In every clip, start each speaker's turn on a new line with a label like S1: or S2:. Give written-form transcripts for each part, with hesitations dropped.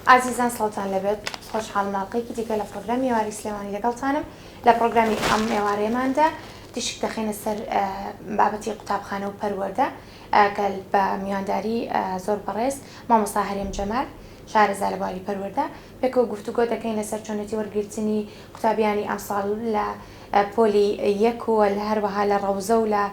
S1: ئازیزان سڵاوتان لێبێت خۆشحاڵم لە ئەڵقەیەکی دیکە لە پڕۆگرامی ئێوارەی سلێمانی لەگەڵتانم لە پڕۆگرامی ئەم ئێوارەیەماندا تیشک دەخەینە سەر بابەتی قوتابخانە و پەروەردە کە بە میوانداری زۆر بەڕێز مامۆستا هەرێم جەمال شارەزا لە بواری پەروەردە پێکەوە گفتوگۆ دەکەین لەسەر چۆنێتی وەرگرتنی قوتابیانی ئەمساڵ لە پۆلی یەک و هەروەها لە ڕەوزە و لە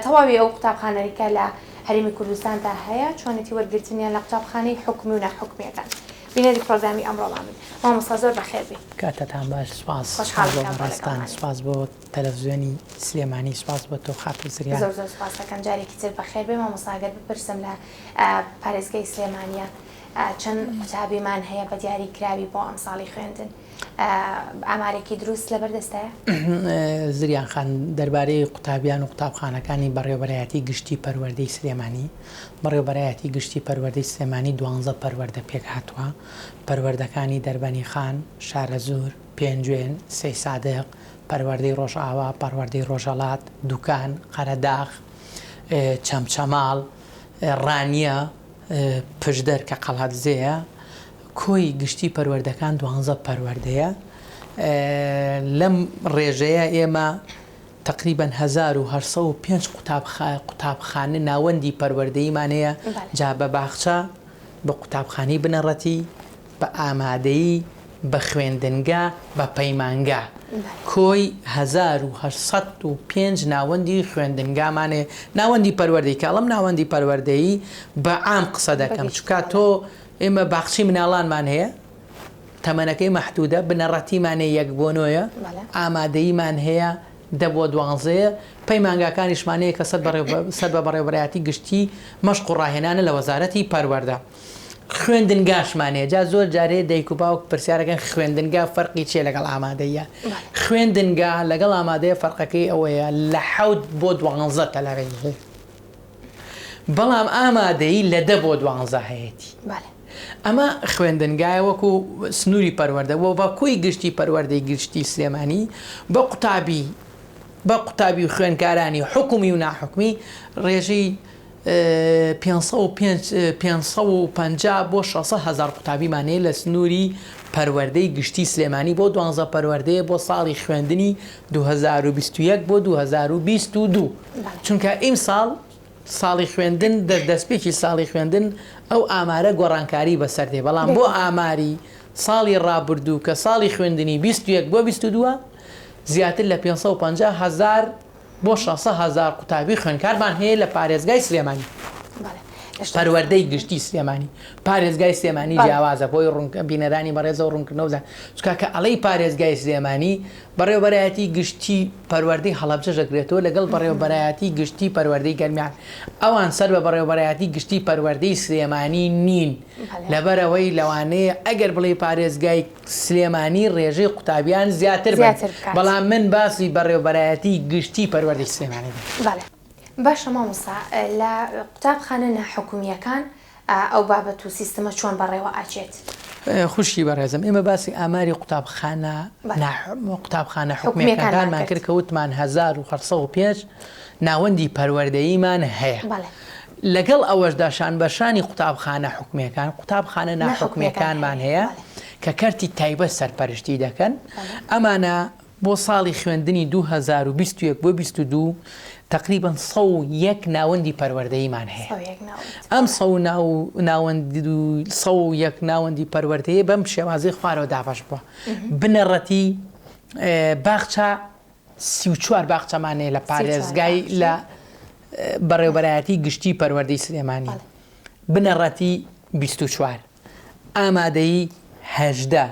S1: تەواوی ئەو قوتابخانانەی کە لە هەرێمی کوردستاندا هەیە چۆنێتی وەرگرتنیان لە قوتابخانەی حکومی و ناحکومییەکان. بینەری پرۆگرامی ئەمڕۆمان بن. مامۆستا زۆر بەخێر بێی.
S2: کاتتان باش سوپاس سوپاس بۆ بەڕێزتان سوپاس بۆ تەلەفزیۆنی سلێمانی سوپاس بۆ تۆ خاتوو زریان.
S1: زۆر زۆر سوپاس دەکەم جارێکی تر بەخێر بێی مامۆستا گەر بپرسم لە پارێزگای سلێمانیە چەند قوتابیمان هەیە بە دیاری کراوی بۆ ئەمساڵی خوێندن؟ ئامارێکی دروست لەبەر دەستایە؟
S2: زریان خان، دەربارەی قوتابیان و قوتابخانەکانی بەڕێوەبەرایەتی گشتی پەروەردەی سلێمانی، بەڕێوەبەرایەتی گشتی پەروەردەی سلێمانی دوانزە پەروەردە پێکهاتووە، پەروەردەکانی دەربەنیخان، شارەزوور، پێنجوێن، سەیسادق، پەروەردەی ڕۆژئاوا، پەروەردەی ڕۆژهەڵات، دوکان، قەرەداغ، چەمچەماڵ، ڕانیە، پشدەر کە قەڵادزێیە، کۆی گشتی پەروەردەکان دوانزە پەروەردەیە، لەم ڕێژەیە ئێمە تەقریبەن 1805 قوتابخانە ناوەندی پەروەردەییمان هەیە، جا بە باخچە، بە قوتابخانەی بنەڕەتی، بە ئامادەیی، بە خوێندنگا، بە پەیمانگا. کۆی 1805 ناوەندی خوێندنگامان هەیە، ناوەندی پەروەردەیی، کە ئەڵێم ناوەندی پەروەردەیی بە عام قسە دەکەم، چونکە تۆ ئێمە باخچەی مناڵانمان هەیە، تەمەنەکەی مەحدودە، بنەڕەتیمان هەیە یەک بۆ نۆیە، ئامادەییمان هەیە دە بۆ دوانزەیە، پەیمانگاکانیشمان هەیە کە سەر بە بەڕێوەبەرایەتی گشتی مەشق و ڕاهێنانە لە وەزارەتی پەروەردە. خوێندنگاشمان هەیە، جا زۆر جار هەیە دایک و باوک پرسیارەکەن خوێندنگا فەرقی چییە لەگەڵ ئامادەییە؟ خوێندنگا لەگەڵ ئامادەیە فەرقەکەی ئەوەیە لە حەوت بۆ دوانزە تەلەبەی هەیە. بەڵام ئامادەیی لە دە بۆ دوانزە هەیەتی. ئەمە خوێندنگایە وەکو سنووری پەروەردە و بە کۆی گشتی پەروەردەی گشتی سلێمانی بە قوتابی بە قوتابی و خوێندکارانی حکومی و ناحکومی ڕێژەی 550 بۆ 600 هەزار قوتابیمان هەیە لە سنووری پەروەردەی گشتی سلێمانی بۆ دوانزە پەروەردەیە بۆ ساڵی خوێندنی 2021 بۆ 2022. چونکە ئیمساڵ ساڵی خوێندن دەستپێکی ساڵی خوێندن ئەو ئامارە گۆڕانکاری بەسەر دێ بەڵام بۆ ئاماری ساڵی ڕابردوو کە ساڵی خوێندنی 21 بۆ 22 زیاتر لە 550 هەزار بۆ 600 هەزار قوتابی خوێندکارمان هەیە لە پارێزگای سلێمانی. پەروەردەی گشتی سلێمانی پارێزگای سلێمانی جیاوازە بۆی ڕوون بینەرانی بەڕێزەوە ڕوونکردنەوە بزان چونکە کە ئەڵێی پارێزگای سلێمانی بەڕێوەبەرایەتی گشتی پەروەردەی هەڵەبجەش دەگرێتەوە لەگەڵ بەڕێوەبەرایەتی گشتی پەروەردەی گەرمیان ئەوان سەر بە بەڕێوەبەرایەتی گشتی پەروەردەی سلێمانی نین لەبەرئەوەی لەوانەیە ئەگەر بڵێی پارێزگای سلێمانی ڕێژەی قوتابیان زیاتر بن بەڵام من باسی بەڕێوەبەرایەتی گشتی پەروەردەی سلێمانی دەکەم.
S1: باشە مامۆستا لە قوتابخانە ناحکومییەکان ئەو بابەت و سیستمە چۆن بەڕێوە ئەچێت؟
S2: خوشکی بەڕێزم ئێمە باسی ئاماری قوتابخانە قوتابخانە حکومیەکانمان کرد کە وتمان 1905 ناوەندی پەروەردەییمان هەیە لەگەڵ ئەوەشدا شان بەشانی قوتابخانە حکومیەکان قوتابخانە ناحکومیەکانمان هەیە کە کەرتی تایبەت سەرپەرشتی دەکەن ئەمانە بۆ ساڵی خوێندنی 2021 بۆ 22 تەقریبەن 101 ناوەندی پەروەردەییمان هەیە. ئەم 101 ناوەندی پەروەردەیە بەم شێوازەی خوارەوە دابەش بووە. بنەڕەتی باخچە 34 باخچەمان هەیە لە پارێزگای لە بەڕێوەبەرایەتی گشتی پەروەردەی سلێمانی. بنەڕەتی 24، ئامادەیی 18،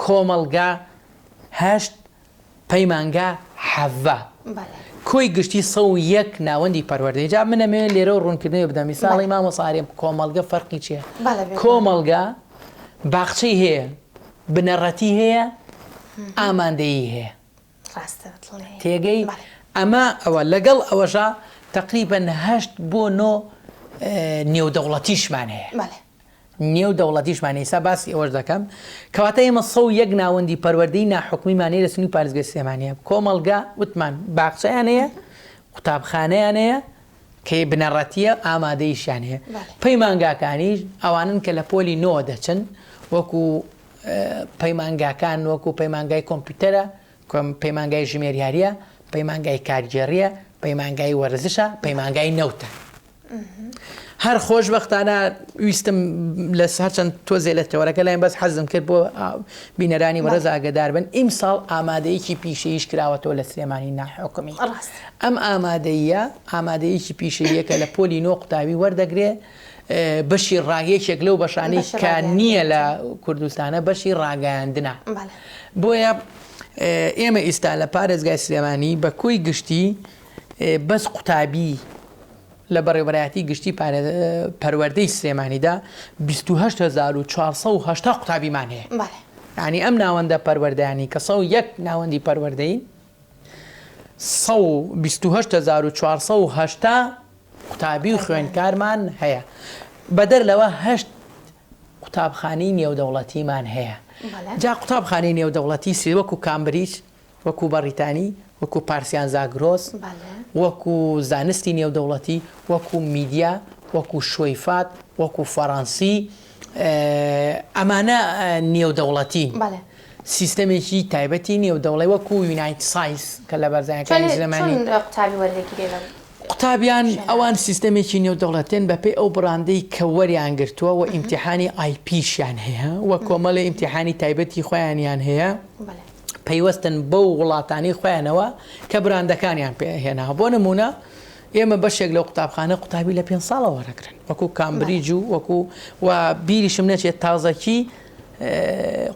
S2: کۆمەڵگا هەشت، پەیمانگا حەڤە. کۆی گشتی 101 ناوەندی پەروەردەیی. جا من ئەمەوێ لێرەوە ڕوونکردنەوە بدەم. ئیستا ئەڵێی مامۆستا هەرێم کۆمەڵگە فەرقی چییە؟ کۆمەڵگە باخچەی هەیە، بنەڕەتی هەیە، ئامادەیی هەیە. تێگەی؟ ئەمە ئەوە. لەگەڵ ئەوەشا تەقریبەن هەشت بۆ نۆ نێودەوڵەتیشمان هەیە. نێو دەوڵەتیشمان ئیستا باسی ئەوەش دەکەم کەواتە ئێمە 101 ناوەندی پەروەردەی ناحکومیمان هەیە لە سنووری پارێزگای سلێمانیە کۆمەڵگا وتمان باخچەیان هەیە قوتابخانەیان هەیە کە بنەڕەتیە ئامادەیشیان هەیە پەیمانگاکانیش ئەوانن کە لە پۆلی نۆ دەچن. وەکو پەیمانگاکان وەکو پەیمانگای کۆمپیوتەرە، پەیمانگای ژمێریارییە، پەیمانگای کارگێڕییە، پەیمانگای وەرزشە، پەیمانگای نەوتە. هەر خۆشبەختانە ویستم لە هەرچەند تۆزێ لە تەوەرەکە لایم بەس حەزم کرد بۆ بینەرانی بەڕێز ئاگدار بن ئیمساڵ ئامادەیەکی پیشەییش کراوەتەوە لە سلێمانی ناحکومی ئەم ئامادەیە ئامادەیەکی پیشەیەکە لە پۆلی نۆ قوتابی وەردەگرێ بەشی ڕاگەیەکێک لەو بەشانەی کە نییە لە کوردستانە بەشی ڕاگەیاندنە بۆیە ئێمە ئیستا لە پارێزگای سلێمانی بە کۆی گشتی بەس قوتابی لە بەڕێوەبەرایەتی گشتی پەروەردەی سلێمانیدا 28480 قوتابیمان هەیە. یانی ئەم ناوەندە پەروەردەیانی کە 101 ناوەندی پەروەردەین 128480 قوتابی و خوێندکارمان هەیە. بەدەر لەوە هەشت قوتابخانەی نێودەوڵەتیمان هەیە. جا قوتابخانەی نێودەوڵەتی وەکو کامبریج، وەکو بەڕیتانی، وەکو پارسیان زاگرۆس، وەکو زانستی نێودەوڵەتی، وەکو میدیا، وەکو شوەیفات، وەکو فەڕەنسی، ئەمانە نێودەوڵەتین. سیستەمێکی تایبەتی نێودەوڵەی وەکو یونایت سایس کە لە بەرزایەکانی زمانی.
S1: چۆن قوتابی وەردەگیرێ لەو
S2: قوتابیان ئەوان سیستەمێکی نێودەوڵەتێن بەپێی ئەو بڕاندەی کە وەریان گرتووە و ئیمتیحانی ئای پیشیان هەیە و کۆمەڵی ئیمتیحانی تایبەتی خۆیانیان هەیە پەیوەستن بەو وڵاتانی خۆیانەوە کە براندەکانیان پێ هێناوە بۆ نمونە ئێمە بەشێک لەو قوتابخانە قوتابی لە پێ ساڵەوە وەرەگرن وەکو کامبریج و وەکو و بیریشم نەچێت تازەکی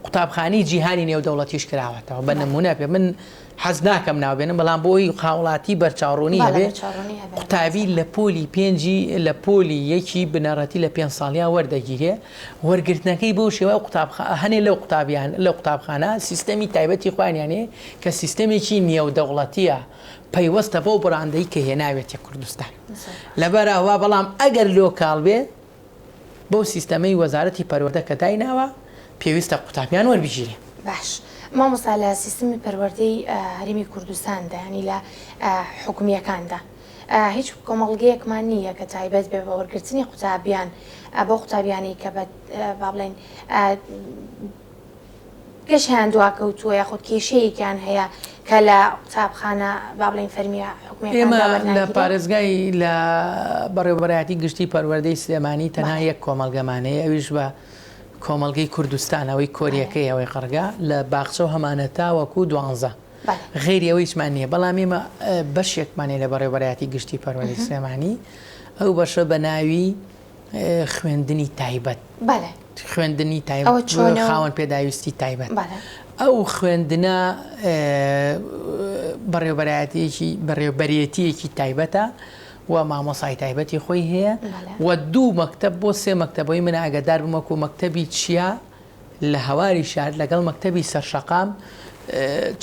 S2: قوتابخانەی جیهانی نێودەوڵەتیش کراوەتەوە بە نمونە پێ من حەز ناکەم ناوبێنم بەڵام بۆی هاوڵاتی بەرچاوڕوونی هەبێ قوتابی لە پۆلی پێنجی لە پۆلی یەکی بنەڕەتی لە پێ ساڵیا وەردەگیرێ وەرگرتنەکەی بەو شێوە قوتابخە هەنێ لەو قوتابیان لەو قوتابخانە سیستەمی تایبەتی خوانیانێ کە سیستەمێکی نێودەوڵەتیە پەیوەستە بەو بڕاندەی کە هێناوێتە کوردستان لەبەرەوە بەڵام ئەگەر local بێ بەو سیستەمەی وەزارەتی پەروەردە کە دایناوە پێویستە قوتابیان وەربگیرێن.
S1: باش مامۆستا لە سیستمی پەروەردەی هەرێمی کوردستاندا یانی لە حکومییەکاندا هیچ کۆمەڵگەیەکمان نییە کە تایبەت بێ بە وەرگرتنی قوتابیان بۆ قوتابیانی کە بە با بڵێین گەشەیان دواکەوتووە یاخود کێشەیەکیان هەیە کە لە قوتابخانە با بڵێین فەرمییە
S2: ئێمە
S1: حکومییەکاندا
S2: لە
S1: وەرناگیرێن؟
S2: پارێزگای لە بەڕێوەبەرایەتی گشتی پەروەردەی سلێمانی تەنها
S1: بەڵێ.
S2: یەک کۆمەڵگەمان هەیە ئەویش بە کۆمەڵگەی کوردستان ئەوەی
S1: بەڵێ.
S2: کۆریەکەی ئەوەی قەڕگە لە باخچەوە هەمانە تاوەکو دوانزە
S1: بەڵێ.
S2: غەیری ئەوە هیچمان نییە بەڵام ئێمە بەشێکمان هەیە لە بەڕێوەبەرایەتی گشتی پەروەردەی سلێمانی ئەو بەشە بە ناوی خوێندنی تایبەت.
S1: بەڵێ.
S2: خوێندنی تایبەت
S1: ئەوە چۆنە و؟
S2: خاوەن پێداویستی تایبەت.
S1: بەڵێ.
S2: ئەو خوێندنە بەڕێوبەرایەتیەکی بەڕێوبەرێتیەکی تایبەتە و مامۆسای تایبەتی خۆی هەیە
S1: بەڵێ.
S2: و دوو مەکتەب بۆ سێ مەکتەبەوەی من ئاگادار بم وەکو مەکتەبی چیا لە هەواری شار لەگەڵ مەکتەبی سەرشەقام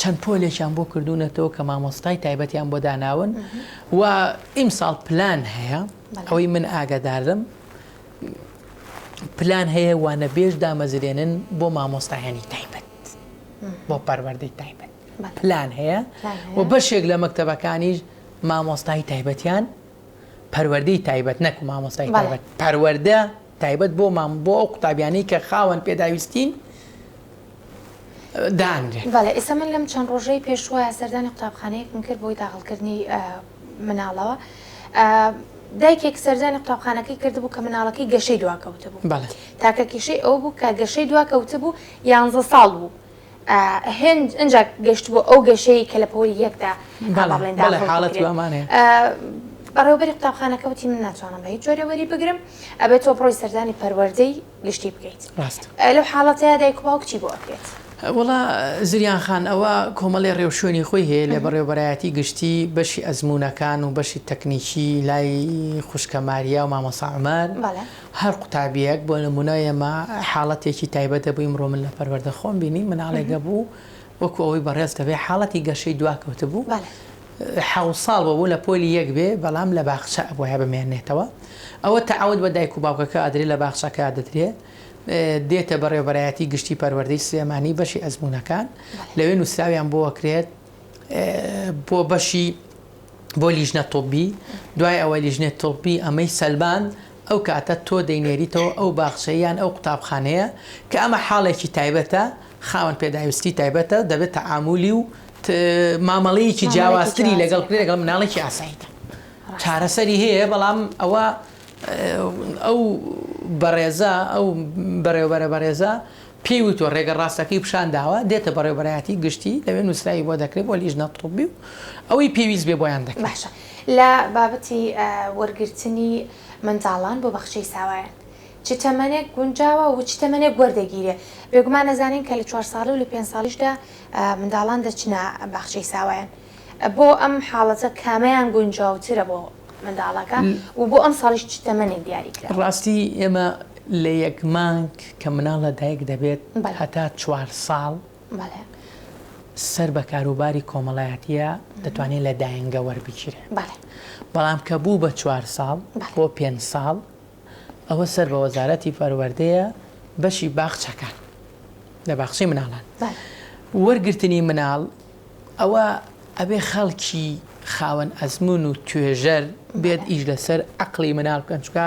S2: چەند پۆلێکیان بۆ کردوونەتەوە کە مامۆستای تایبەتیان بۆ داناون و ئیمساڵ پلان هەیە ئەوەی من ئاگادارم پلان هەیە وانەبێژ دامەزرێنن بۆ مامۆستایانی تایبەت بۆ پەروەردەی تایبەت پلان هەیە و بەشێک لە مەکتەبەکانیش مامۆستای تایبەتیان پەروەردەی تایبەت نەک مامۆستای تایبەت پەروەردە تایبەت بۆ مام بۆ ئەو قوتابیانەی کە خاوەن پێداویستین دانرێن.
S1: بەڵێ ئێستا من لەم چەند ڕۆژەی پێشووە سەردانی قوتابخانەیەکم کرد بۆی داخڵکردنی مناڵەوە دایکێک سەردانی قوتابخانەکەی کردبوو کە مناڵەکەی گەشەی دواکەوتبوو تاکە کێشەی ئەوە بوو کە گەشەی دواکەوتبوو یانزە ساڵ بوو هێند ئینجا گەشتبوو ئەو گەشەی کە لە پۆلی یەکدا بڵێن
S2: حاڵەتی وامان هەیە.
S1: بەڕێوەبەری قوتابخانەکە وتی من ناتوانم بە هیچ جۆرێ وەری بگرم ئەبێت تۆ بڕۆی سەردانی پەروەردەی گشتی بکەیت.
S2: ڕاستە.
S1: لەو حاڵەتەیا دایک و باوک چی بۆ ئەکرێت؟
S2: وەڵا زریان خان ئەوە کۆمەڵێ ڕێوشوێنی خۆی هەیە لە بەڕێوەبەرایەتی گشتی بەشی ئەزموونەکان و بەشی تەکنیکی لای خوشکە ماریا و مامۆستا عومەر هەر قوتابیەک بۆ نمونە ئێمە حاڵەتێکی تایبەت هەبوو ئیمڕۆ من لە پەروەردە خۆم بینی مناڵێک هەبوو وەکو ئەوەی بەڕێز دەبێ حاڵەتی گەشەی دواکەوتبوو حەوت ساڵ بوو لە پۆلی یەک بێ بەڵام لە باخچە ئەبوایە بمێنێتەوە ئەوە تەعەود بە دایک و باوکەکە ئەدرێ لە باخچەکە دەدرێ دێتە بەڕێوەبەرایەتی گشتی پەروەردەی سلێمانی بەشی ئەزموونەکان لەوێ نووسراویان بۆ ئەکرێت بۆ بەشی بۆ لیژنە طبی دوای ئەوە لیژنەی طبی ئەمەی سەلماند. ئەو کاتە تۆ دەینێریتەوە ئەو باخچەیە یان ئەو قوتابخانەیە کە ئەمە حاڵێکی تایبەتە، خاوەن پێداویستی تایبەتە، دەبێت تەعامولی و مامەڵەیەکی جیاوازتری لەگەڵ بکرێت لەگەڵ مناڵێکی ئاساییدا. چارەسەری هەیە بەڵام ئەوە ئەو بەڕێزە ئەو بەڕێوبەرە بەڕێزە پێی وتووە ڕێگە ڕاستەکەی پیشان داوە دێتە بەڕێوبەرایەتی گشتی لەوێ نووسراوی بۆ دەکرێت بۆ لیژنە طبی و ئەوەی پێویست بێ بۆیان دەکرێت.
S1: باشە لە بابەتی وەرگرتنی منداڵان بۆ بەخچەی ساوایان چ تەمەنێک گونجاوە و چ تەمەنێک وەردەگیرێ؟ بێگومان ئەزانین کە لە چوار ساڵی و لە پێنج ساڵیشدا منداڵان دەچنە باخچەی ساوایان بۆ ئەم حاڵەتە کامەیان گونجاوترە بۆ منداڵەکە و بۆ ئەم ساڵیش چ تەمەنێک دیاری کراوە؟
S2: ڕاستی ئێمە لە یەک مانگ کە مناڵ لە دایک دەبێت هەتا چوار ساڵ سەر بە کاروباری کۆمەڵایەتیە دەتوانێت لە داینگە وەربگیرێ بەڵام کە بوو بە چوار ساڵ بۆ پێنج ساڵ ئەوە سەر بە وەزارەتی پەروەردەیە بەشی باخچەکان لە باخچەی مناڵان وەرگرتنی مناڵ ئەوە ئەبێ خەڵکی خاوەن ئەزمون و توێژەر بێت ئیش لەسەر عقلی مناڵ بکەن چکە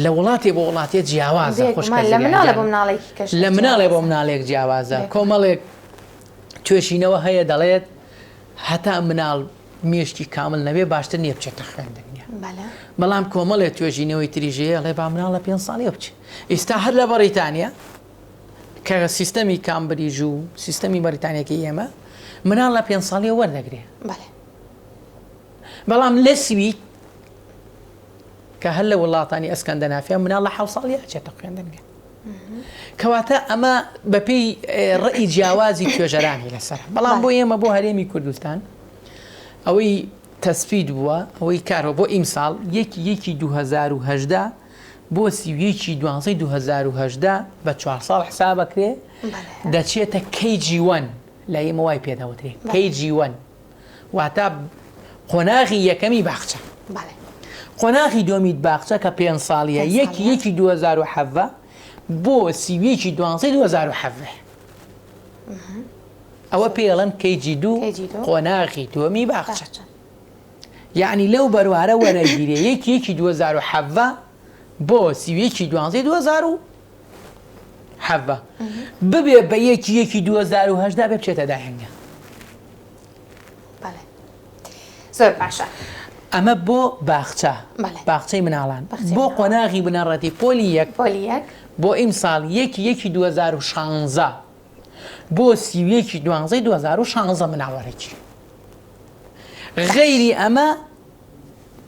S2: لە وڵاتێ بۆ وڵاتێ جیاوازە
S1: لە مناڵێ بۆ مناڵێکی کەش
S2: لە مناڵێ بۆ مناڵێک جیاوازە کۆمەڵێک توێژینەوە هەیە دەڵێت هەتا مناڵ مێشکی کامل نەبێ باشتر نییە بچێتە خوێندنگە بەڵام کۆمەڵێ توێژینەوەی تریش هەیە ئەڵێ با مناڵ لە پێنج ساڵیەوە بچێت ئێستا هەر لە بەڕیتانیا کە سیستەمی کامبریج و سیستەمی بەریتانیەکەی ئێمە مناڵ لە پێنج ساڵیەوە وەردەگرێ بەڵام لە سوید کە هەر لە وڵاتانی ئەسکەندەنافیا مناڵ لە حەوت ساڵی ئەچێتە خوێندنگە کەواتە ئەمە بەپێی ڕئی جیاوازی توێژەرانی لەسەر بەڵام بۆ ئێمە بۆ هەرێمی کوردستان ئەوەی تەسفید بووە ئەوەی کارەوە بۆ ئیمساڵ یەکی یەکی 2010 بۆ سی یەکی دوانزەی 2010 بە چوار ساڵ حسابەکرێ دەچێتە KG one لای ئێمە وای پێدەوترێ KG one واتە قۆناغی یەکەمی باخچە. قۆناغی دووەمی باخچە کە پێنج ساڵیە یەکی یەکی 2017 بۆ سی ویەکی دوانزەی 2017 ئەوە پێڵەن KG دوو قۆناغی دووەمی باخچە یعنی لەو بەروارە وەرەگیرێ یەکی یەکی 2017 بۆ سی ویەکی دوانزەی 2017 ببێ بە یەکی یەکی 2018 بێ بچێتە داهێنگە
S1: بەڵێ زۆر باشە.
S2: ئەمە بۆ باخچە باخچەی مناڵان بۆ قۆناغی بنەڕەتی پۆلی یەک
S1: پۆلی یەک
S2: بۆ ئیمساڵ یەکی یەکی 2016 بۆ سی ویەکی دوانزەی 2016 مناڵ وەرەگیرێ غەیری ئەمە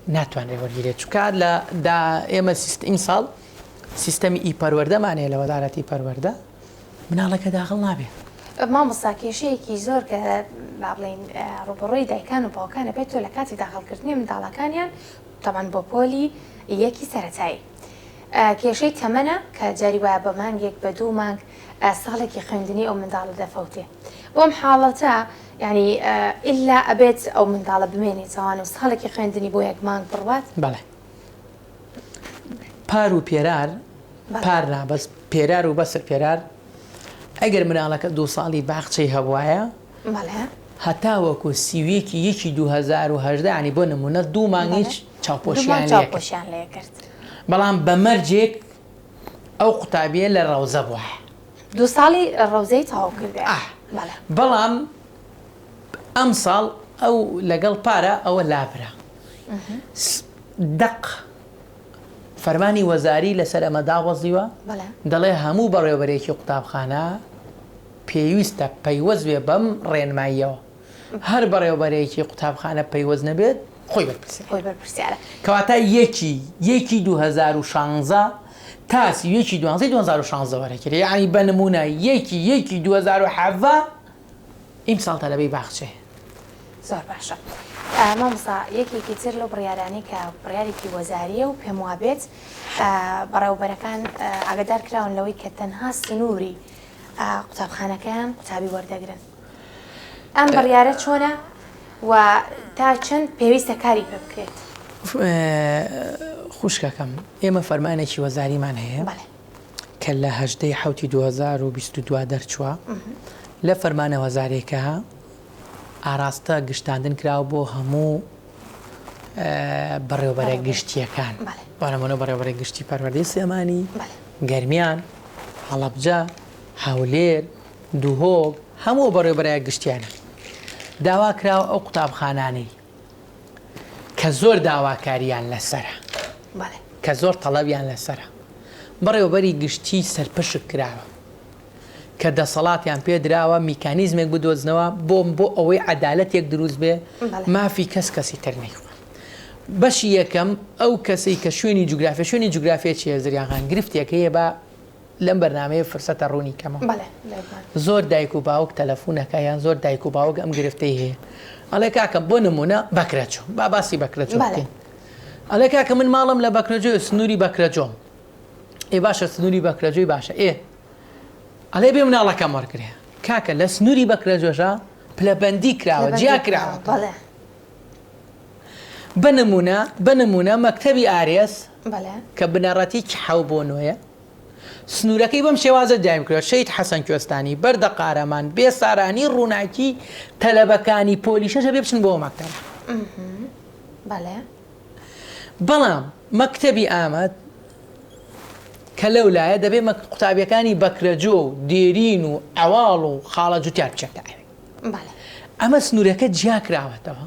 S2: ناتوانرێت وەرگیرێت چونکە لە دا ئێمە سیست ئیمساڵ سیستەمی ئی پەروەردەمان هەیە لە وەزارەتی پەروەردە مناڵەکە داخڵ نابێ.
S1: مامۆستا کێشەیەکی زۆر کە با بڵێین ڕووبەڕووی دایکان و باوکان ئەبێتەوە لە کاتی داخڵکردنی منداڵەکانیان تەبعەن بۆ پۆلی یەکی سەرەتایی کێشەی تەمەنە کە جاری وایە بە مانگێک بە دوو مانگ ساڵێکی خوێندنی ئەو منداڵە دەفەوتێ بۆم حاڵەتە یعنی ئللا ئەبێت ئەو منداڵە بمێنێتەوان و ساڵێکی خوێندنی بۆ یەک مانگ بڕوات
S2: بەڵێ پار و پێرار پار نا بەس پێرار و بەسەر پێرار ئەگەر مناڵەکە دوو ساڵی باخچەی هەبوایە هەتاوەکو سی ویەکی یەکی 2010 ینی بۆ نمونە دوو مانگیش چاوپۆشیان
S1: لێ کرد
S2: بەڵام بە مەرجێک ئەو قوتابیە لە ڕەوزە بووە
S1: دوو ساڵی ڕەوزەی تەواو کرد
S2: بەڵام ئەم ساڵ ئەو لەگەڵ پارە ئەوە لابرا دەق فەرمانی وەزاری لەسەر ئەمە دابەزیوە، دەڵێ هەموو بەڕێوەبەرێکی قوتابخانە پێویستە پەیوەست بێ بەم ڕێنماییەوە. هەر بەڕێوەبەرێکی قوتابخانە پەیوەست نەبێت خۆی بەرپرسیارە.
S1: خۆی بەرپرسیارە.
S2: کەواتە یەکی یەکی 2016 تا سی ویەکی دوانزەی 2016 وەرەگیرێ. یەعنی بە نموونە یەکی یەکی 2017 ئیمساڵ تەلەبەی باخچەیە.
S1: زۆر باشە مامۆستا یەکێکی تر لەو بڕیارانەی کە بڕیارێکی وەزاریە و پێم وابێت بەڕێوەبەرەکان ئاگدار کراون لەوەی کە تەنها سنووری قوتابخانەکەیان قوتابی وەردەگرن ئەم بڕیارە چۆنە و تا چەند پێویستە کاری پێ بکرێت؟
S2: خوشکەکەم ئێمە فەرمانێکی وەزاریمان هەیە کە لە هەژدەی حوتی 2022 دەرچووە لە فەرمانە وەزارێکە ئاراستە گشتاندن کراوە بۆ هەموو. بەڕێوبەرە گشتیەکان بۆ نمونە بەڕێوبەرە گشتی پەروەردەی سلێمانی، گەرمیان، هەڵەبجە، هەولێر، دهۆک، هەموو ئەو بەڕێوبەرە گشتیانە داوا کراوە ئەو قوتابخانانەی کە زۆر داواکاریان لەسەرە کە زۆر تەڵەبیان لەسەرە بەڕێوبەری گشتی سەرپشک کراوە کە دەسەڵاتیان پێ دراوە میکانیزمێک بدۆزنەوە بۆ بۆ ئەوەی عەدالەتێک دروست بێ مافی کەس کەسی تر نەیخوا. بەشی یەکەم ئەو کەسەی کە شوێنی جوگرافیا شوێنی جوگرافیا چیە زریان خان گرفتێک هەیە با لەم بەرنامەیە فرسەتە ڕوونی کەمەوە زۆر دایک و باوک تەلەفونەکە یان زۆر دایک و باوک ئەم گرفتەی هەیە ئەڵێ کاکەم بۆ نمونە بەکرەجۆ با باسی بەکرەجۆ بکەین ئەڵێ کاکە من ماڵم لە بەکرەجۆ سنووری بەکرەجۆم ئێ باشە سنووری بەکرەجۆی باشە ئێ ئەڵێ بێ مناڵەکەم وەرگرێ کاکە لە سنووری بەکرەجۆشا پلەبەندی کراوە جیا کراوە بە نمونە بە نمونە مەکتەبی ئارێس کە بنەڕەتی حەو بۆ نۆیە سنوورەکەی بەم شێوازە دیایم کرد شەید حەسەن کوێستانی بەردە قارەمان بێسارانی ڕووناکی تەلەبەکانی پۆلی شەشە بێ بچن بۆ مەکتەبە بەڵام مەکتەبی ئامەد کە لەو لایە دەبێ قوتابیەکانی بەکرەجۆ و دێرین و عەواڵ و خاڵە جوتیار بچێتە ئەوێ. ئەمە سنوورەکە جیا کراوەتەوە.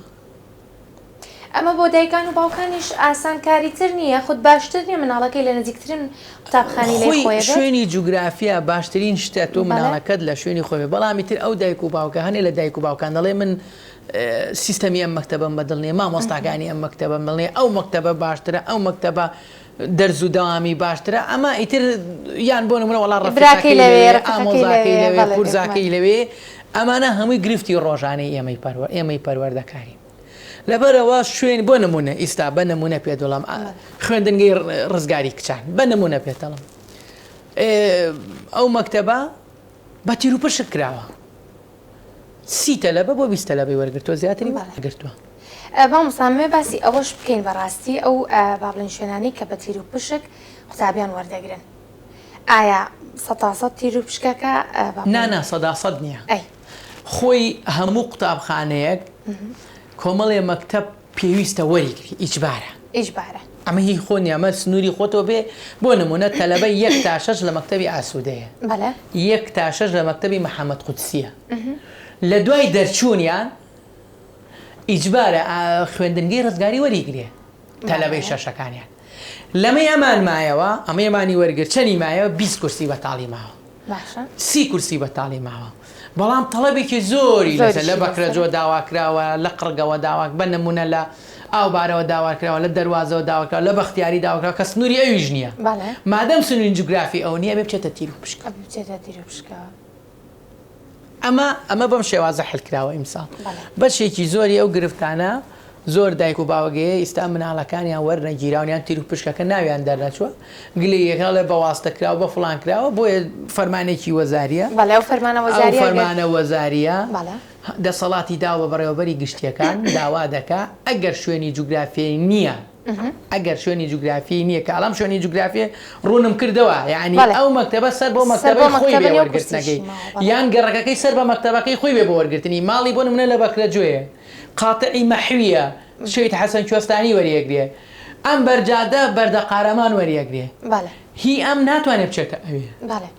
S1: ئەمە بۆ دایکان و باوکانیش ئاسانکاریتر نییە؟ خود باشتر نییە مناڵەکەی لە نزیکترین قوتابخانەی لای
S2: خۆی
S1: خۆی بێت؟
S2: شوێنی جوگرافیا باشترین شتە تۆ مناڵەکەت لە شوێنی خۆی بێت، بەڵام ئیتر ئەو دایک و باوکە هەنێ لە دایک و باوکان دەڵێ من سیستەمی ئەم مەکتەبەم بەدڵ نییە، مامۆستاکانی ئەم مەکتەبەم بەدڵ نییە، ئەو مەکتەبە باشترە، ئەو مەکتەبە دەرز و دەوامی باشترە، ئەمە ئیتر یان بۆ نمونە وەڵا
S1: براکەی
S2: ڕەفیقەکەی
S1: لەوێ،
S2: لەوێ،
S1: ڕەفیقەکەی
S2: ئامۆزاکەی
S1: لەوێ،
S2: لەوێ،
S1: بەڵێ
S2: پورزاکەی
S1: بێگومان.
S2: لەوێ، ئەمانە هەمووی گرفتی ڕۆژانەی ئێمەی پەروە ئێمەی پەروەردەکارین. لەبەرئەوە شوێن بۆ نمونە ئیستا بە نمونە پێت دەڵێم خوێندنگەی ڕزگاری کچان بە نمونە پێت دەڵێم ئەو مەکتەبە بە تیروپشک کراوە. سی تەلەبە بۆ 20 تەلەبەی وەرگرتووە زیاتری وەرنەگرتووە.
S1: مامۆستا ئەمەوێ باسی ئەوەش بکەین بەڕاستی ئەو با بڵێین شوێنانەی کە بە تیروپشک قوتابیان وەردەگرن ئایا سەتا سەد تیروپشکەکە با
S2: نا
S1: بڵێین
S2: نا سەدا سەد نییە
S1: ئەی.
S2: خۆی هەموو قوتابخانەیەک کۆمەڵێ مەکتەب پێویستە وەریگری ئیجبارە.
S1: ئیجبارە.
S2: ئەمە هی خۆ نیە ئەمە سنوری خۆتەوە بێ بۆ نمونە تەلەبە یەک تا شەش لە مەکتەبی ئاسودەیە
S1: بەلێ.
S2: یەک تا شەش لە مەکتەبی محەمەد قودسیە لە دوای دەرچوونیان ئیجبارە خوێندنگەی ڕزگاری وەریگرێ تەلەبەی شەشەکانیان لەمەی ئەمان مایەوە ئەمەی ئەمانی وەرگر چەنی مایەوە 20 کورسی بەتاڵی ماوە
S1: باشە.
S2: سی کورسی بەتاڵی ماوە بەڵام تەڵەبێکی زۆری لەسەر لە بەکرەجۆ داوا کراوە لە قڕگەوە داوا بە نمونە لە ئاوبارەوە داوا کراوە لە دەروازەوە داوا کراوە لە بەختیاری داوا کراوە کە سنووری ئەویش نییە مادەم سنووری جوگرافی ئەو نییە ئەبێ بچێتە تیروپشک.
S1: ئەبێ بچێتە تیروپشکەوە.
S2: ئەمە ئەمە بەم شێوازە حل کراوە ئیمساڵ بەشێکی زۆری ئەو گرفتانە زۆر دایک و باوەگەیە ئیستا مناڵەکانیان وەرنەگیراون یان تیر و پشکەکە ناویان دەرنەچووە گلەییەکە ئەڵێ بە واستە کراوە بە فڵان کراوە بۆیە فەرمانێکی وەزاریە
S1: بەڵێ ئەو فەرمانە
S2: ئەو
S1: وەزاریە ئەگەر
S2: فەرمانە وەزاریە
S1: بەڵێ
S2: دەسەڵاتی داوە بە بەڕێوەبەری گشتیەکان داوا دەکا ئەگەر شوێنی جوگرافیی نییە ئەگەر شوێنی جوگرافیی نییە کە ئەڵام شوێنی جوگرافیی ڕوونم کردەوە یعنی
S1: بەڵێ
S2: ئەو مەکتەبە سەر بۆ
S1: سەر بۆ
S2: مەکتەبەی خۆی
S1: مەکتەبە
S2: بێ
S1: نیە و
S2: وەرگرتنەکەی
S1: کورسیشی ماوە بەڵێ
S2: یان گەڕەکەکەی سەر بە مەکتەبەکەی خۆی بێ بۆ وەرگرتنی ماڵی بۆ نمونە لە بەکرەجۆیە قاتعی مەحویە شەهید حەسەن کوێستانی وەریەگرێ ئەم بەرجادە بەردە قارەمان وەریەگرێ
S1: بەڵێ
S2: هی ئەم ناتوانێ بچێتە ئەوێ
S1: بەڵێ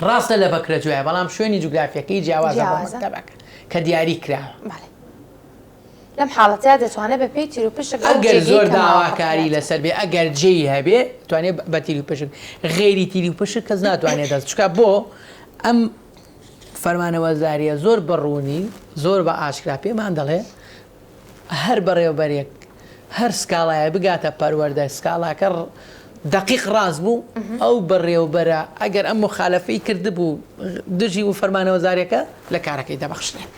S2: ڕاستە لە بەکرەجۆیە بەڵام شوێنی جوگرافیەکەی جیاوازە بۆ
S1: جیاوازە
S2: مەکتەبەکە کە دیاری کراوە.
S1: بەڵێ لەم حاڵەتەیا دەتوانێت بە پێی تیروپشک ئەو
S2: ئەگەر
S1: جێگەی
S2: زۆر
S1: کە ماوە پڕ
S2: داواکاری
S1: بکرێتەوە.
S2: لەسەر بێ ئەگەر جێی هەبێ توانێ بە تیروپشک غەیری تیروپشک کەس ناتوانێ دەست چکا بۆ ئەم فەرمانە وەزاریە زۆر بە ڕوونی زۆر بە ئاشکرا پێمان دەڵێ هەر بەڕێوبەرێک هەر سکاڵایە بگاتە پەروەردە سکاڵاکە دەقیق ڕاست بوو ئەو بەڕێوبەرە ئەگەر ئەم مخالفەی کردبوو دژی و فەرمانە وەزاریەکە لە کارەکەی دەبەخشرێت.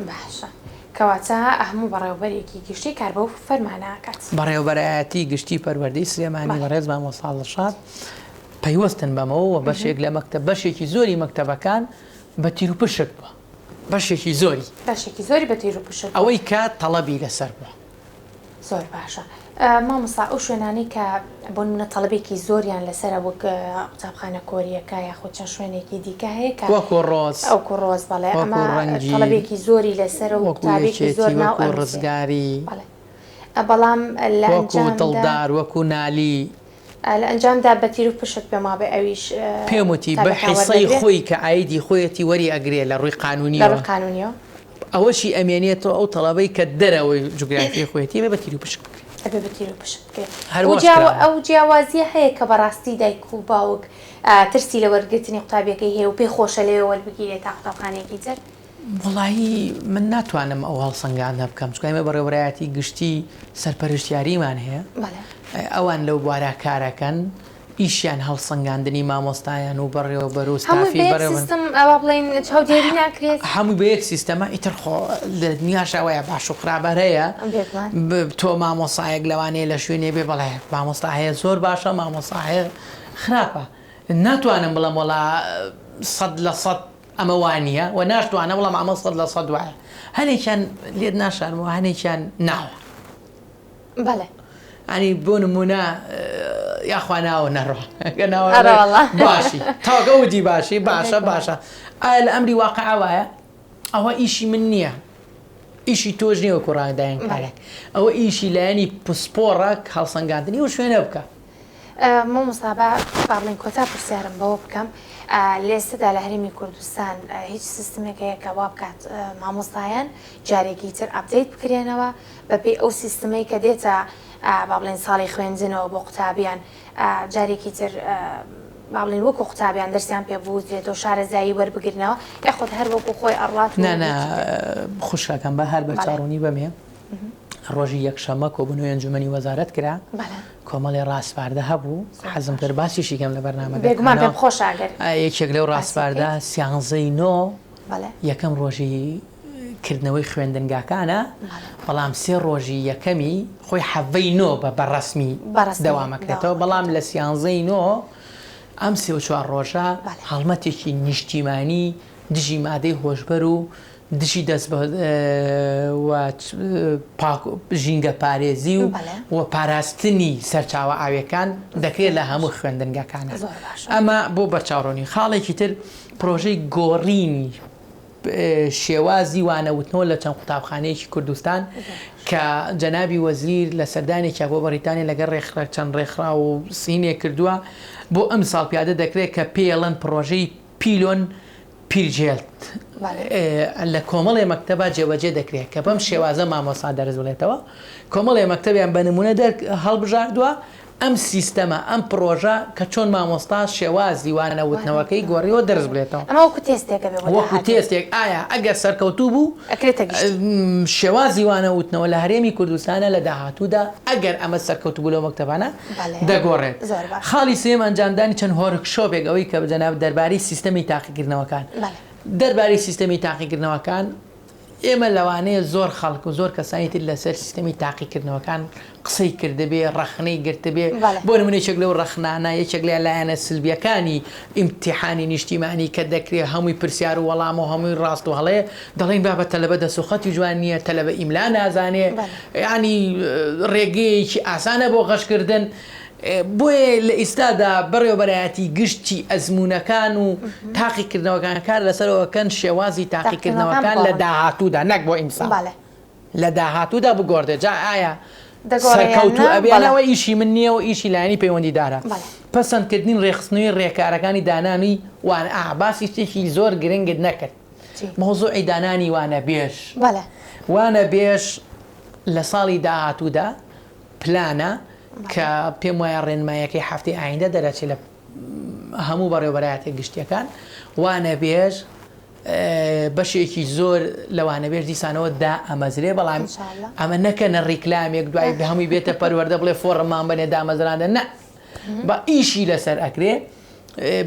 S1: باشە کەواتە هەموو بەڕێوبەرێکی گشتی کار بەو فەرمانە ئەکات.
S2: بەڕێوبەرایەتی گشتی پەروەردەی سلێمانی بەڕێز مامۆستا دڵشاد پەیوەستن بەمەوە و بەشێک لە مەکتەب بەشێکی زۆری مەکتەبەکان بە تیروپشک بووە بەشێکی زۆری.
S1: بەشێکی زۆری بە تیروپشک بووە.
S2: ئەوەی کە تەڵەبی لەسەر بووە.
S1: زۆر باشە مامۆستا ئەو شوێنانەی کە بۆ نمونە تەڵەبێکی زۆریان لەسەرە وەک قوتابخانە کۆریەکە یاخود چەند شوێنێکی دیکە هەیە کە
S2: وەکو ڕۆز
S1: وەکو ڕۆز بەڵێ
S2: وەکو
S1: ئەمە
S2: ڕەنگین
S1: تەڵەبێکی زۆری لەسەرە و
S2: وەکو
S1: قوتابێکی
S2: یەکێتی
S1: زۆر ناو
S2: وەکو
S1: ئەنووسێ
S2: ڕزگاری.
S1: بەڵێ. بەڵام لە
S2: وەکو
S1: ئەنجامدا
S2: دڵدار وەکو نالی.
S1: لە ئەنجامدا بە تیر و پشک پێم وابێ ئەویش
S2: پێم وتی بە
S1: قوتابیەکان
S2: حیسەی
S1: وەردەگرێ.
S2: خۆی کە عایدی خۆیەتی وەری ئەگرێ لە ڕووی
S1: لە
S2: قانوونیەوە.
S1: ڕووی قانوونیەوە.
S2: ئەوەشی ئەمێنێتەوە ئەو تەڵەبەی کە دەرەوەی جوگرافیای خۆیەتی ئەبێ بە تیر و پشک بکرێ.
S1: ئەبێ بە تیر و پشک بکرێ.
S2: هەر
S1: ئەو
S2: واش
S1: جیاوا
S2: کراوە.
S1: ئەو جیاوازیە هەیە کە بەڕاستی دایک و باوک ترسی لە وەرگرتنی قوتابیەکەی هەیە و پێی خۆشە لەوێ وەربگیرێ تا قوتابخانەیەکی تر؟
S2: وەڵایی من ناتوانم ئەو هەڵسەنگاندنە بکەم چونکە ئێمە بەڕێوەبەرایەتی گشتی سەرپەرشتیاریمان هەیە ئەوان لەو بوارە کارەکەن ئیشیان هەڵسەنگاندنی مامۆستایان و بەڕێوەبەر و
S1: هەمووی
S2: ستافی
S1: بە یەک
S2: بەڕێوەبەر
S1: سیستم وا بڵێین چاودێری ناکرێت؟
S2: هەمووی بە یەک سیستەمە ئیتر خۆ لە دنیاشا وایە باش و خراپ هەر هەیە
S1: بێگومان.
S2: تۆ مامۆستایەک لەوانەیە لە شوێنێ بێ بەڵێ مامۆستا هەیە زۆر باشە مامۆستا هەیە خراپە ناتوانم بڵێم وەڵا 100% ئەمە وا نییە و ناشتوانم بڵێم ئەمە 100% وایە. هەنێکیان لێت ناشارمەوە هەنێکیان ناوە.
S1: بەڵێ.
S2: ینی بۆ نمونە یاخوا ناوە نەڕۆ ناوە
S1: ئەرە وەڵا.
S2: باشی تاکە وتی باشی باشە باشە ئایا لە ئەمری واقع وایە ئەوە ئیشی من نییە ئیشی تۆش نییە وەکو ڕادایەنکارێک ئەوە ئیشی لایەنی پسپۆڕە هەڵسەنگاندنی ئەو شوێنە بکە.
S1: مامۆستا با با بڵێین کۆتا پرسیارم بەوە بکەم لە ئێستەدا لە هەرێمی کوردستان هیچ سیستمێک هەیە کە وا بکات مامۆستایان جارێکی تر update بکرێنەوە بەپێی ئەو سیستمەی کە دێتە با بڵێین ساڵی خوێندنەوە بۆ قوتابیان جارێکی تر با بڵێین وەکو قوتابیان دەرسیان پێ بوترێتەوە شارەزایی وەربگرنەوە یاخود هەر وەکو خۆی ئەڕوات و
S2: نا نا
S1: هیچی تر؟
S2: خوشکەکەم بە هەر
S1: بەڵێ.
S2: بەرچاوڕوونی بەمێ ڕۆژی یەکشەممە کۆبوونەوەی ئەنجومەنی وەزارەت کرا کۆمەڵێ ڕاسپاردە هەبوو حەزم کرد باسیشی کەم لە بەرنامەکەتانەوە.
S1: بێگومان پێم خۆشە ئەگەر
S2: یەکێک لەو
S1: باسی
S2: ڕاسپاردە
S1: بکەیت.
S2: سیانزەی نۆ
S1: بەڵێ.
S2: یەکەم ڕۆژی کردنەوەی خوێندنگاکانە
S1: بەڵێ.
S2: بەڵام سێ ڕۆژی یەکەمی خۆی حەڤەی نۆ بە بە ڕەسمی
S1: بە ڕەسمی
S2: دەوام ئەکرێتەوە
S1: دەوام
S2: بەڵام
S1: ئەکرێتەوە.
S2: لە سیانزەی نۆ ئەم سێ و چوار ڕۆژە
S1: بەڵێ.
S2: هەڵمەتێکی نیشتیمانی دژی مادەی هۆشبەر و دژی دەست و پاک ژینگە پارێزی و و پاراستنی سەرچاوە ئاویەکان دەکرێت لە هەموو خوێندنگەکانە ئەمە بۆ بەرچاوڕوونی خاڵێکی تر پرۆژەی گۆڕینی شێوازی وانەوتنەوە لە چەند قوتابخانەیەکی کوردستان کە جەنابی وەزیر لە سەردانێکیا بۆ بەڕیتانیا لەگەڵ ڕێکخرا چەند ڕێکخراو و سینێک کردووە بۆ ئەمساڵ پیادە دەکرێت کە پێڵەن پرۆژەی پیلۆن پیرجێلت لە کۆمەڵێ مەکتەبا جێبەجێ دەکرێت کە بەم شێوازە مامۆستا دەرس بڵێتەوە، کۆمەڵێ مەکتەبیان بە نمونە دەر هەڵبژاردووە، ئەم سیستەمە، ئەم پڕۆژە کە چۆن مامۆستا شێوازی وانە وتنەوەکەی گۆڕیوە دەرس بڵێتەوە.
S1: ئەمە وەکو تێستێکە بێ بۆ
S2: وەکو
S1: داهاتوو.
S2: تێستێک ئایا ئەگەر سەرکەوتوو بوو
S1: ئەکرێتە گشتی.
S2: شێوازی وانە وتنەوە لە هەرێمی کوردستانە لە داهاتوودا ئەگەر ئەمە سەرکەوتوو بوو لەو مەکتەبانە
S1: بەڵێ
S2: دەگۆڕێت.
S1: زۆر باشە.
S2: خاڵی سێیەم ئەنجامدانی چەند workshop ێک ئەوەی کە جەنابت دەربارەی سیستەمی تاقیکردنەوەکان.
S1: بەڵێ.
S2: دەربارەی سیستەمی تاقیکردنەوەکان ئێمە لەوانەیە زۆر خەڵک و زۆر کەسانی تر لەسەر سیستەمی تاقیکردنەوەکان قسەی کردبێ، ڕەخنەی گرتبێ،
S1: بەڵێ.
S2: بۆ نمونە یەکێک لەو ڕەخنانە یەکێک لە لایەنە سلبیەکانی ئیمتیحانی نیشتیمانی کە دەکرێ هەمووی پرسیار و وەڵام و هەمووی ڕاست و هەڵەیە، دەڵێن بابە تەلەبە دەست و خەتی جوان نییە، تەلەبە ئیملا نازانێ، یانی ڕێگەیەکی ئاسانە بۆ غەشکردن. بۆیە لە ئیستادا بەڕێوەبەرایەتی گشتی ئەزموونەکان و تاقیکردنەوەکان کار لەسەرەوە کەن شێوازی تاقیکردنەوەکان لە داهاتوودا نەک بۆ ئیمساڵ لە داهاتوودا بگۆڕدرێت جا ئایا سەرکەوتوو ئەبێ یان ئەوە ئیشی من نییە و ئیشی لایەنی پەیوەندیدارە پەسەندکردنی ڕێکخستنەوەی ڕێکارەکانی دانانی وانە ئا باسی شتێکی زۆر گرنگت نەکرد مەوزوعی دانانی وانەبێژ وانەبێژ لە ساڵی داهاتوودا پلانە کە پێم وایە ڕێنماییەکەی هەفتەی ئایندە دەرەچێت لە هەموو بەڕێوەبەرایەتە گشتیەکان وانەبێژ بەشێکی زۆر لە وانەبێژ دیسانەوە دا ئەمەزرێ بەڵام ئەمە نەکەنە ڕیکلامێک دوای بە هەمووی بێتە پەروەردە بڵێ فۆڕممان بەنێ دامەزراندە نە بە ئیشی لەسەر ئەکرێ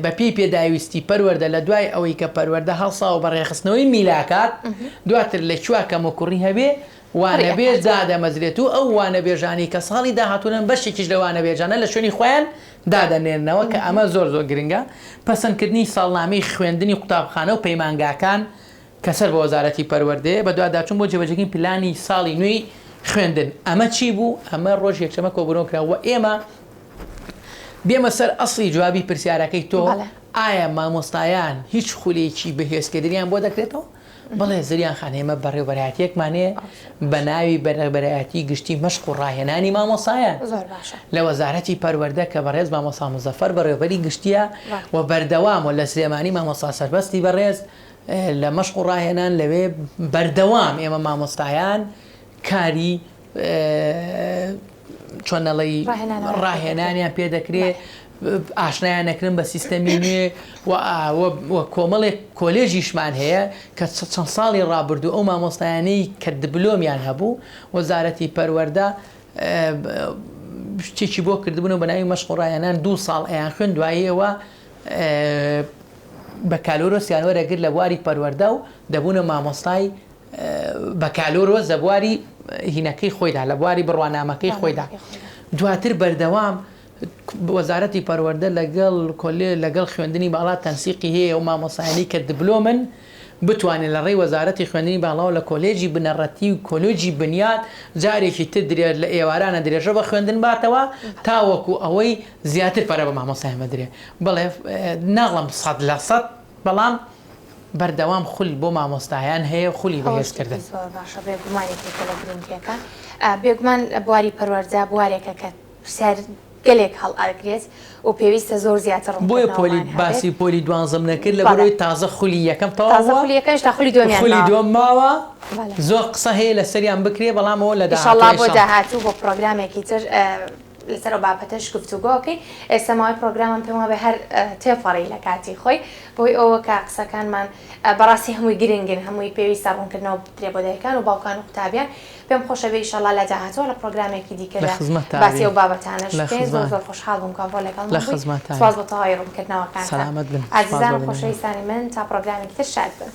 S2: بە پێی پێداویستی پەروەردە لە دوای ئەوەی کە پەروەردە هەڵساوە بە ڕێکخستنەوەی میلاکات دواتر لە کوێ کەموکوڕی هەبێ وانەبێژ دادەمەزرێت و ئەو وانەبێژانەی کە ساڵی داهاتوونن بەشێکیش لە وانەبێژانە لە شوێنی خۆیان دادەنێنەوە کە ئەمە زۆر زۆر گرنگە پەسەندکردنی ساڵنامەی خوێندنی قوتابخانە و پەیمانگاکان کە سەر بە وەزارەتی پەروەردەیە بەدواداچوون بۆ جێبەجێکردنی پلانی ساڵی نوێی خوێندن ئەمە چی بوو ئەمە ڕۆژی یەکشەممە کۆبوونەوە کرا و ئێمە بێمە سەر ئەسڵی جوابی پرسیارەکەی تۆ ئایا مامۆستایان هیچ خولێکی بەهێزکردنیان بۆ دەکرێتەوە؟ بەڵێ زریان خان ئێمە بەڕێوبەرایەتیەکمان هەیە بە ناوی بەڕێوبەرایەتی گشتی مەشق و ڕاهێنانی مامۆسایان
S1: زۆر باشە.
S2: لە وەزارەتی پەروەردە کە بەڕێز مامۆستا مزەفەر بەڕێوبەری گشتیە و بەردەوام و لە سلێمانی مامۆستا سەربەستی بەڕێز لە مەشق و ڕاهێنان لەوێ بەردەوام ئێمە مامۆستایان کاری چۆن ئەڵێی ڕاهێنانیان پێ دەکرێ ئاشنایان نەکردن بە سیستەمی نوێ و کۆمەڵێک کۆلێژیشمان هەیە کە چەند ساڵی ڕابردوو ئەو مامۆستایانەی کە دبلۆمیان هەبوو وەزارەتی پەروەردە شتێکی بۆ کردبوون و بە ناوی مەشق و ڕاهێنان دوو ساڵ ئەیان خوێن دواییەوە بەکالۆرۆسیان وەرەگرت لە بواری پەروەردە و دەبوونە مامۆستای بەکالۆرۆس لە بواری هینەکەی خۆیدا لە بواری بڕوانامەکەی خۆیدا دواتر بەردەوام وەزارەتی پەروەردە لەگەڵ کۆلێ لەگەڵ خوێندنی باڵا تەنسیقی هەیە و مامۆسایانی کە دبلۆمن بتوانێت لە ڕێی وەزارەتی خوێندنی باڵاوە لە کۆلێجی بنەڕەتی و کۆلێجی بنیات جارێکی تر درێ لە ئێوارانە درێژە بە خوێندن باتەوە تاوەکو ئەوەی زیاتر پەرە بە مامۆسایان بدرێ بەڵێ ناڵم 100% بەڵام بەردەوام خول بۆ مامۆستایان هەیە خولی
S1: ئەوە شتێکی
S2: بەهێزکردن.
S1: زۆر باشە بێگومان یەکێکە لە گرنگیەکان بێگومان بواری پەروەردە بوارێکە کە پرسیار گەلێک هەڵئەگرێت و پێویستە زۆر زیاتر
S2: بۆیە پۆلی
S1: ڕوونکردنەوەمان هەبێت.
S2: باسی پۆلی دوانزەم نەکرد
S1: بەڵێ.
S2: لەبەرئەوەی تازە خولی یەکەم تەواو
S1: تازە
S2: بووە
S1: خولی یەکەم هێشتا خولی دووەمیان
S2: خولی
S1: ماوە.
S2: دووەم ماوە
S1: بەڵێ.
S2: زۆر قسە هەیە لەسەریان بکرێ بەڵام ئەوە لە داهاتووە
S1: ئیشەڵا بۆ
S2: ئیشەڵا.
S1: داهاتوو بۆ پڕۆگرامێکی تر لەسەر ئەو بابەتەش گفتوگۆ ئەکەین. ئێستا ماوەی پڕۆگرامم پێم وابێ هەر تێپەڕی لە کاتی خۆی بەهۆی ئەوە کە قسەکانمان بەڕاستی هەمووی گرنگن هەمووی پێویستە ڕوونکردنەوە بدرێ بۆ دایکان و باوکان و قوتابیان پێم خۆشە بێ ئیشەڵا لە داهاتووە لە پڕۆگرامێکی
S2: لە
S1: دیکەدا
S2: خزمەتتا
S1: باسی
S2: بین
S1: ئەو بابەتانەش
S2: لە
S1: بکەین زۆر
S2: خزمەت
S1: زۆر خۆشحاڵ بووم کە ئەمڕۆ
S2: لە
S1: لەگەڵمان بووی
S2: خزمەتتا
S1: سوپاس
S2: بین
S1: بۆ تەواوی ڕوونکردنەوەکانتان
S2: سەلامەت بن سوپاس
S1: ئازیزان
S2: بۆ
S1: و
S2: بینەران.
S1: خۆشەویستانی من تا پڕۆگرامێکی تر شاد بن.